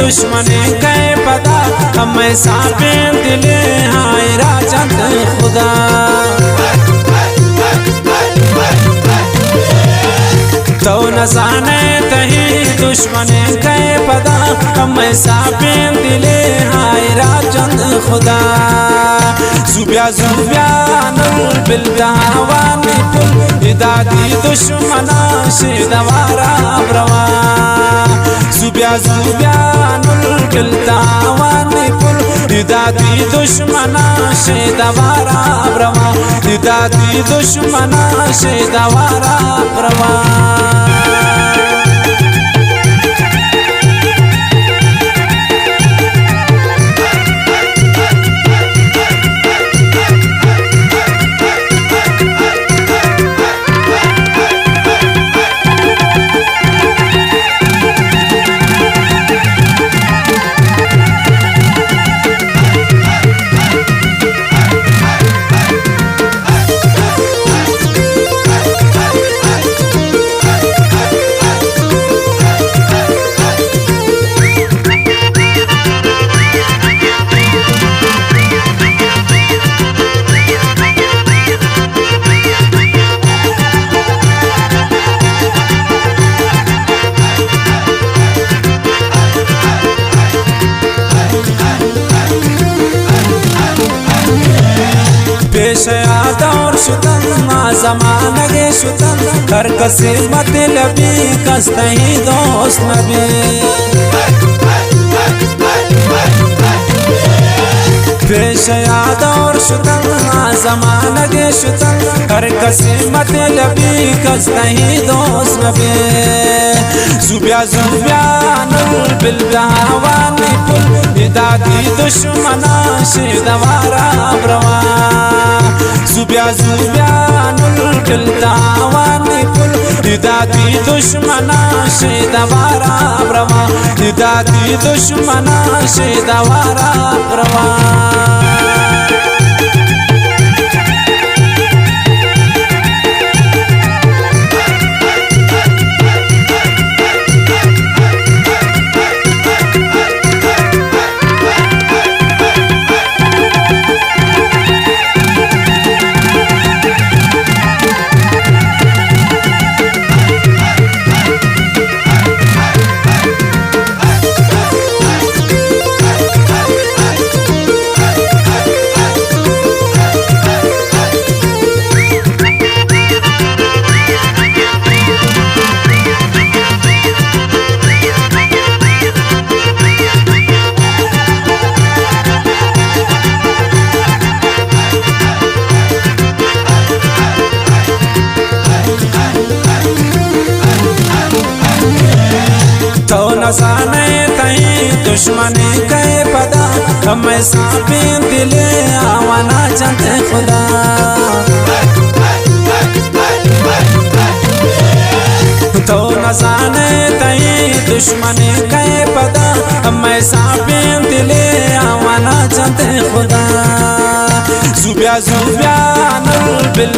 دشمن کئے پدا، ہمے ساپیں دلے ہائے را جنت خدا۔ تو نزانے تئی دشمن کئے پدا، ہمے ساپیں دلے ہائے را جنت خدا۔ زوبیا زوبیا نل بل داوانی پل، ادا دی دشمنا شے دوارا بروا۔ زوبیا زوبیا نل بل داوانی پل، ادا دی دشمنا شے دوارا بروا۔ ادا دی دشمنا شے دوارا بروا۔ پیش آ دور شتن، ما زمانگے شتن، ہر کسی مطلبی، کس تئی دوست نبی۔ پیش آ دور شتن، ما زمانگے شتن، ہر کسی مطلبی، کس تئی دوست نبی۔ زوبیا زوبیا نل بل داوانی پل، ادا دی دشمنا شے دوارا بروا۔ زوبیا زوبیا نل بل داوانی پل، ادا دی دشمنا شے دوارا بروا۔ ادا دی دشمنا شے دوارا بروا۔ تو نزانے تئی دشمن کئے پدا، ہمے ساپیں دلے آوانا جنت خدا۔ تو نزانے تئی دشمن کئے پدا، ہمے ساپیں دلے آوانا جنت خدا۔ زوبیا زوبیا نل بل